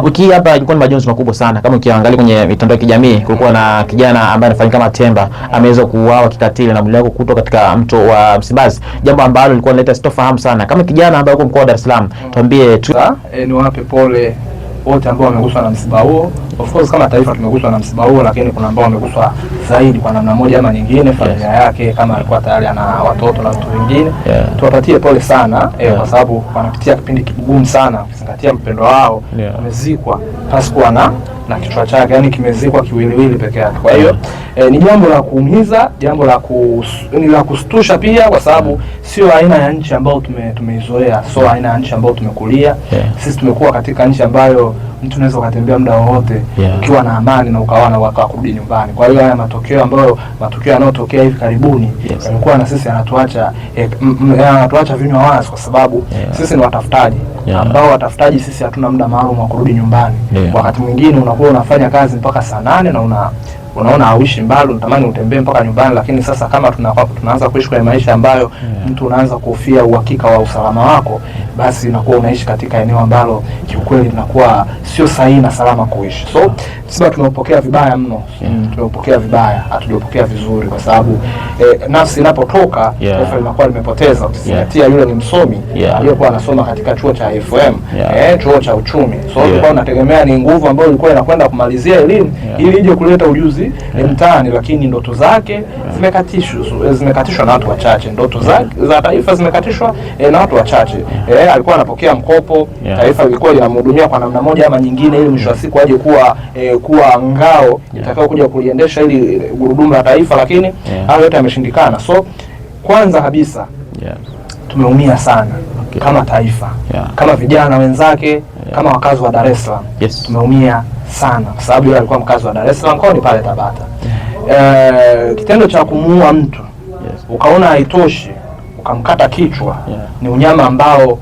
Wiki hii hapa ilikuwa ni majonzi makubwa sana. Kama ukiangalia kwenye mitandao ya kijamii, kulikuwa na kijana ambaye anafahamika kama Temba ameweza kuuawa kikatili na mwili wake kukutwa katika mto wa Msimbazi, jambo ambalo lilikuwa linaleta sitofahamu sana. Kama kijana ambaye uko mkoa wa Dar es Salaam, tuambie tu. Niwape pole wote ambao wameguswa na msiba huo. Of course kama taifa tumeguswa na msiba huo, lakini kuna ambao wameguswa zaidi kwa namna moja ama nyingine, familia yake kama alikuwa tayari ana watoto na vitu vingine. Tuwapatie pole sana kwa sababu wanapitia kipindi kigumu sana, ukizingatia mpendo wao amezikwa pasikuwa na kichwa chake, yani kimezikwa kiwiliwili peke yake. Kwa hiyo ni jambo la kuumiza, jambo la ni la kustusha pia, kwa sababu sio aina ya nchi ambayo tumeizoea, sio aina ya nchi ambayo tumekulia. Sisi tumekuwa katika nchi ambayo mtu unaweza ukatembea muda wowote ukiwa na amani na ukawa na uhakika wa kurudi nyumbani. Kwa hiyo haya matokeo ambayo matukio yanayotokea hivi karibuni yamekuwa na sisi yanatuacha vinywa wazi, kwa sababu sisi ni watafutaji ambao watafutaji sisi hatuna muda maalum wa kurudi nyumbani. Wakati mwingine unakuwa unafanya kazi mpaka saa 8 na unaona hauishi mbali, unatamani utembee mpaka nyumbani, lakini sasa kama tunaanza kuishi kwenye maisha ambayo mtu unaanza kuhofia uhakika wa usalama wako, basi unakuwa unaishi katika eneo ambalo kiukweli linakuwa sio sahihi na salama kuishi. So msiba tumeupokea vibaya mno, tumeupokea vibaya, hatujaupokea vizuri, kwa sababu nafsi inapotoka taifa linakuwa limepoteza, ukizingatia yule ni msomi aliyekuwa anasoma katika chuo cha FM, chuo cha uchumi. So tulikuwa tunategemea ni nguvu ambayo ilikuwa inakwenda kumalizia elimu ili ije kuleta ujuzi mtaani, lakini ndoto zake zimekatishwa na watu wachache. Ndoto za taifa zimekatishwa na watu wachache. Alikuwa anapokea mkopo, taifa lilikuwa linamhudumia kwa namna moja ama nyingine, ili mwisho wa siku aje kuwa ngao itakao kuja kuliendesha ili gurudumu la taifa, lakini hayo yote yameshindikana. So kwanza kabisa tumeumia sana kama taifa, kama vijana wenzake, kama wakazi wa Dar es Salaam. Tumeumia sana kwa sababu yule alikuwa mkazi wa Dar es Salaam, kwao ni pale Tabata. Kitendo cha kumuua mtu ukaona haitoshi ukamkata kichwa ni unyama ambao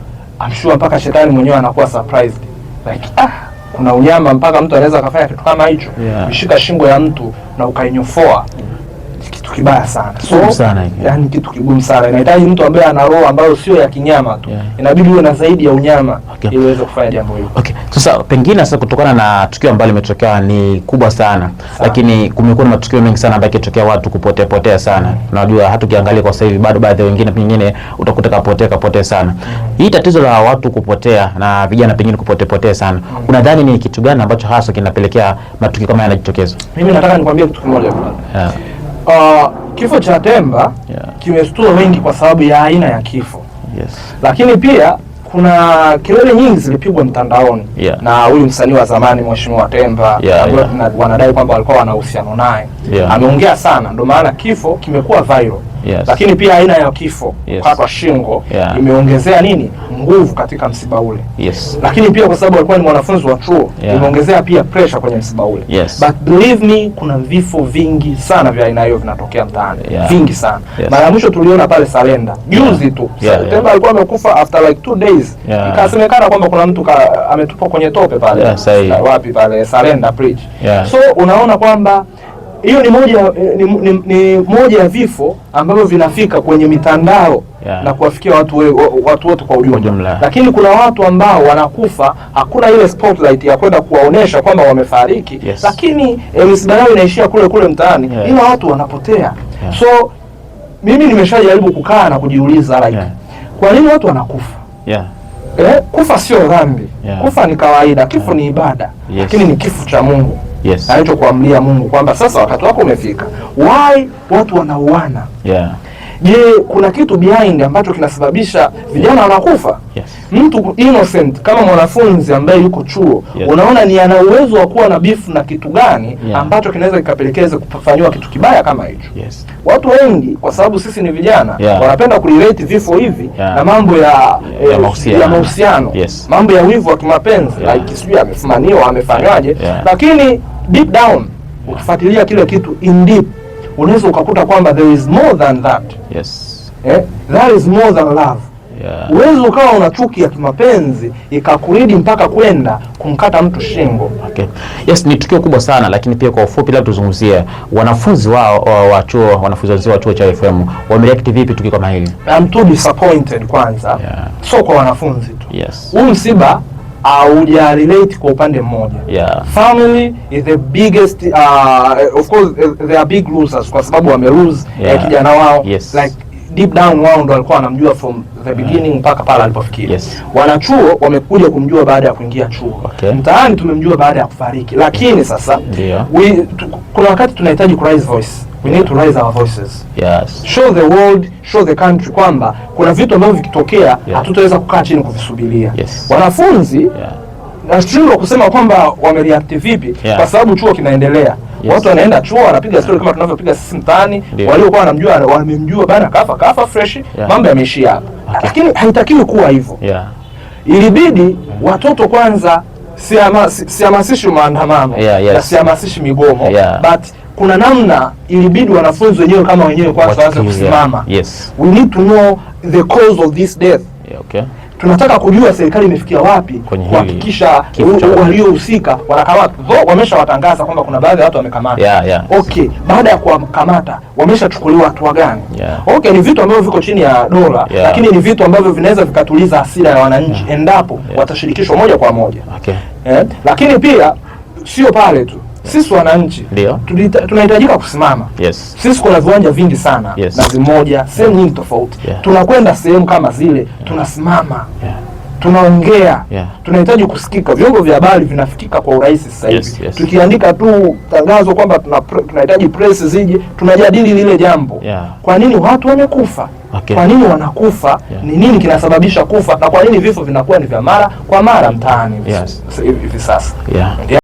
I'm sure mpaka shetani mwenyewe anakuwa surprised, like, ah, kuna unyama mpaka mtu anaweza akafanya kitu kama hicho. Kushika shingo ya mtu na ukainyofoa, kitu kibaya sana. Kigumu sana hiki. Yani kitu kigumu sana, inahitaji mtu ambaye ana roho ambayo sio ya kinyama tu, inabidi uwe na zaidi ya unyama ili uweze kufanya jambo hilo. Okay. Sasa pengine sasa kutokana na tukio ambalo limetokea ni kubwa sana, lakini kumekuwa na matukio mengi sana ambayo yakitokea watu kupotea potea sana. Unajua hata ukiangalia kwa sasa hivi bado baadhi ya wengine pengine utakuta kapotea kapotea sana. Hii tatizo la watu kupotea na vijana pengine kupotea potea sana, unadhani ni kitu gani ambacho hasa kinapelekea matukio kama haya yanajitokeza? Mimi nataka nikwambie kitu kimoja bwana. Kifo cha Temba kimeshtua wengi kwa sababu ya aina ya kifo, lakini pia kuna kelele nyingi zilipigwa mtandaoni na huyu msanii wa zamani Mheshimiwa Temba ambaye wanadai kwamba walikuwa wana uhusiano naye, ameongea sana, ndio maana kifo kimekuwa viral. Lakini pia aina ya kifo, kukatwa shingo, imeongezea nini nguvu katika msiba ule. Lakini pia kwa sababu alikuwa ni mwanafunzi wa chuo, imeongezea pia pressure kwenye msiba ule. But believe me, kuna vifo vingi sana vya aina hiyo vinatokea mtaani, vingi sana. Mara ya mwisho tuliona pale Salenda juzi tu, Temba alikuwa amekufa after like 2 days, ikasemekana kwamba kuna mtu ametupwa kwenye tope pale, Yeah, sahihi. Wapi pale Salenda Bridge. So unaona kwamba hiyo ni moja ya vifo ambavyo vinafika kwenye mitandao na kuwafikia watu wote kwa ujumla. Ujumla. Lakini kuna watu ambao wanakufa, hakuna ile spotlight ya kwenda kuwaonesha kwamba wamefariki, lakini misiba yao inaishia kule kule mtaani, ila watu wanapotea. So mimi nimeshajaribu kukaa na kujiuliza, like, kwa nini watu wanakufa? Kufa sio dhambi. Kufa ni kawaida, kifo ni ibada, lakini ni kifo cha Mungu alichokuamlia Mungu kwamba sasa wakati wako umefika. Why watu wanauana? Je, kuna kitu behind ambacho kinasababisha vijana wanakufa? Mtu innocent kama mwanafunzi ambaye yuko chuo, unaona ni ana uwezo wa kuwa na beef na kitu gani ambacho kinaweza kikapelekeza kufanyiwa kitu kibaya kama hicho? Watu wengi, kwa sababu sisi ni vijana, wanapenda kurelate vifo hivi na mambo ya mahusiano. Ya mahusiano, mambo ya wivu wa kimapenzi, like sijui amefumaniwa, amefanywaje, lakini deep down ukifuatilia kile kitu in deep unaweza ukakuta kwamba there is more than that. There is more than love. Uwezi ukawa una chuki ya kimapenzi ikakulead mpaka kwenda kumkata mtu shingo. Okay. Yes, ni tukio kubwa sana, lakini pia kwa ufupi labda tuzungumzie wanafunzi wao wa chuo, wanafunzi wenzao wa chuo cha FM wamereact vipi tukio kama hili? I'm too disappointed kwanza. So kwa wanafunzi tu. Huu msiba Hauja relate kwa upande mmoja. Family is the biggest, of course they are big losers kwa sababu wame lose kijana wao. Like deep down wao ndo walikuwa wanamjua from the beginning mpaka pale alipofikia. Wanachuo wamekuja kumjua baada ya kuingia chuo. Mtaani tumemjua baada ya kufariki, lakini sasa kuna wakati tunahitaji ku raise voice. We need to raise our voices, show the world, show the country kwamba kuna vitu ambavyo vikitokea hatutaweza kukaa chini kuvisubiria. Wanafunzi nashindwa kusema kwamba wamereact vipi kwa sababu chuo kinaendelea. Watu wanaenda chuo, wanapiga story kama tunavyopiga sisi mtaani. Waliokuwa wanamjua wamemjua bana, kafa kafa fresh, mambo yameishia hapo. Lakini haitakiwi kuwa hivyo. Ilibidi watoto kwanza, sihamasishi maandamano na sihamasishi migomo, but kuna namna ilibidi wanafunzi wenyewe kama wenyewe kwanza waanze kusimama. We need to know the cause of this death. Tunataka kujua serikali imefikia wapi Kwenye hili kuhakikisha kifo cha waliohusika wanakamatwa. Though wameshawatangaza kwamba kuna baadhi ya watu wamekamata. Okay, baada ya kuwakamata wameshachukuliwa hatua gani? Okay, ni vitu ambavyo viko chini ya dola, lakini ni vitu ambavyo vinaweza vikatuliza hasira ya wananchi endapo watashirikishwa moja kwa moja. Lakini pia sio pale tu, sisi wananchi tunahitajika kusimama. Sisi kuna viwanja vingi sana Nazi Moja, sehemu nyingi tofauti. Tunakwenda sehemu kama zile, tunasimama, tunaongea, tunahitaji kusikika. Vyombo vya habari vinafikika kwa urahisi sasa hivi. Tukiandika tu tangazo kwamba tunahitaji press zije, tunajadili lile jambo. Kwa nini watu wamekufa? Kwa nini wanakufa? Ni nini kinasababisha kufa, na kwa nini vifo vinakuwa ni vya mara kwa mara mtaani hivi sasa?